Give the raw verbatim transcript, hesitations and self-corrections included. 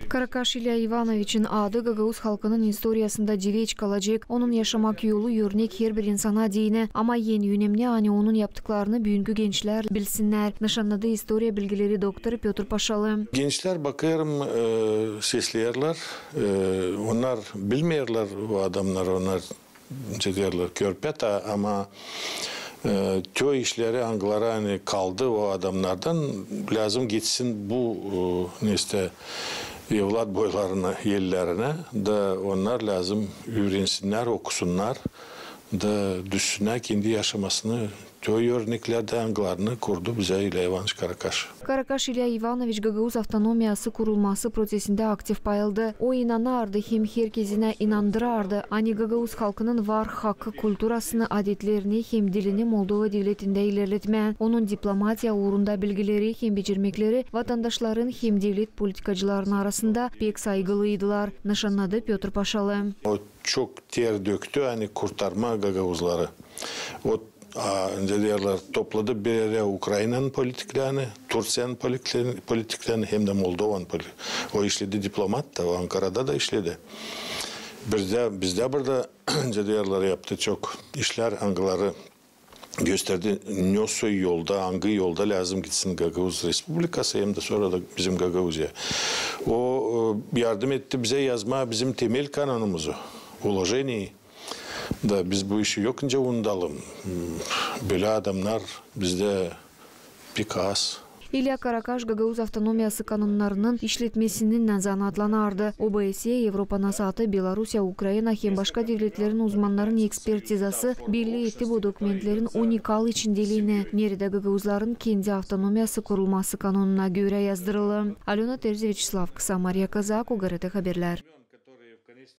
Karakaş İlya İvanoviçin adı gagauz halkının istoriyasında diveç kalacek. Onun yaşamak yolu örnek herbir insana deyni. Ama en önemni, ani onun yaptıklarını büünkü gençlär bilsinnär, nışannadı istoriya bilgileri doktoru Pötr Paşalı. Gençlär, bakêrım, e, sesleyerlär. E, onnar bilmeerlär o adamnarı, onnar, ne deerlär, körpä taa, ama, e, tö işleri, angıları, ani kaldı o adamnardan, lääzım gitsin bu, e, neysä, evlat boylarına, ellerinä, da onnar lääzım üürensinnär, okusunnar, da düşsünnär kendi yaşamasını. Tö örneklerdän, angılarını kurdu bizä İlya İvanoviç Karakaş. Karakaş İlya İvanoviç gagauz avtonomiyası kurulması prosesindä aktiv pay aldı. O inanardı hem herkezinä inandırardı, ani gagauz halkının var hakkı kulturasını, adetlerini hem dilini Moldova devletindä ilerletmää. Onun diplomatiya uurunda bilgileri hem becermekleri vatandaşların hem devlet politikacılarının arasında pek saygılıydılar, nışannadı Pötr Paşalı. O çok ter döktü, ani kurtarmaa gagauzları. O, a, ne deerlär, topladı bir erä Ukraynanın politiklerini, Turţiyanın politiklerini, politiklerini hem dä Moldovanın poli-, o işledi diplomat da, o Ankarada da işledi. Bizdä, bizdä burada, ne deerlär, yaptı çok işlär, angıları gösterdi, nesoy yolda, angı yolda lääzım gitsin Gagauz Respublikası, hem dä sora da bizim Gagauziya. O, e, yardım etti bizä yazmaa bizim temel kanonumuzu, uloženiyi. Da biz bu işi yok nicä unudalım. Bölä adamnar bizdä pek az. İlya Karakaş gagauz avtonomiyası kanonnarının işletmesininnän zanaatlanardı. OBSE, Evropa Nasaatı, Belorusiya, Ukrayna hem başka devletlerin uzmannarın ekspertizası belli etti bu dokumentlerin unikal içindeliini, neredä gagauzların kendi avtonomiyası kurulması kanonuna görä yazdırılı. Alöna Terzi, Veçeslav Kısa, Mariya Kazak, OGRT Haberlär.